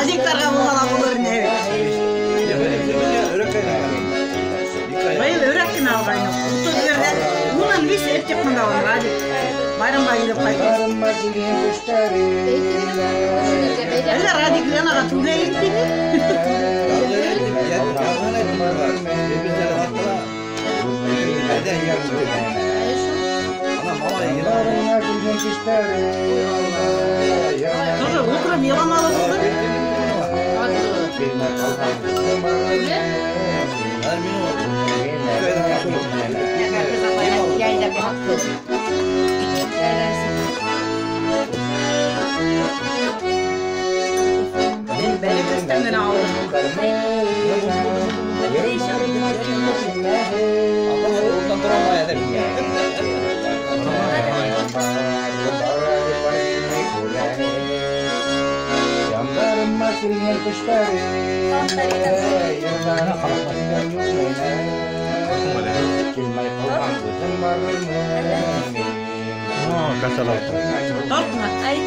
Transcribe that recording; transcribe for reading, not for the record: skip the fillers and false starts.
Радиктарға булһа ла булыр ине. Быйыл өрәк кенә алғайныҡ. 31-ҙә унан вис эт йоҡонда ул Радик. Байрамға килеп ҡайтты. Әллә Радик Ленаға түләйем тине? Тоже утром иламалы булды. Мин бәләкәстән генә алдым. Тортмы? Ай,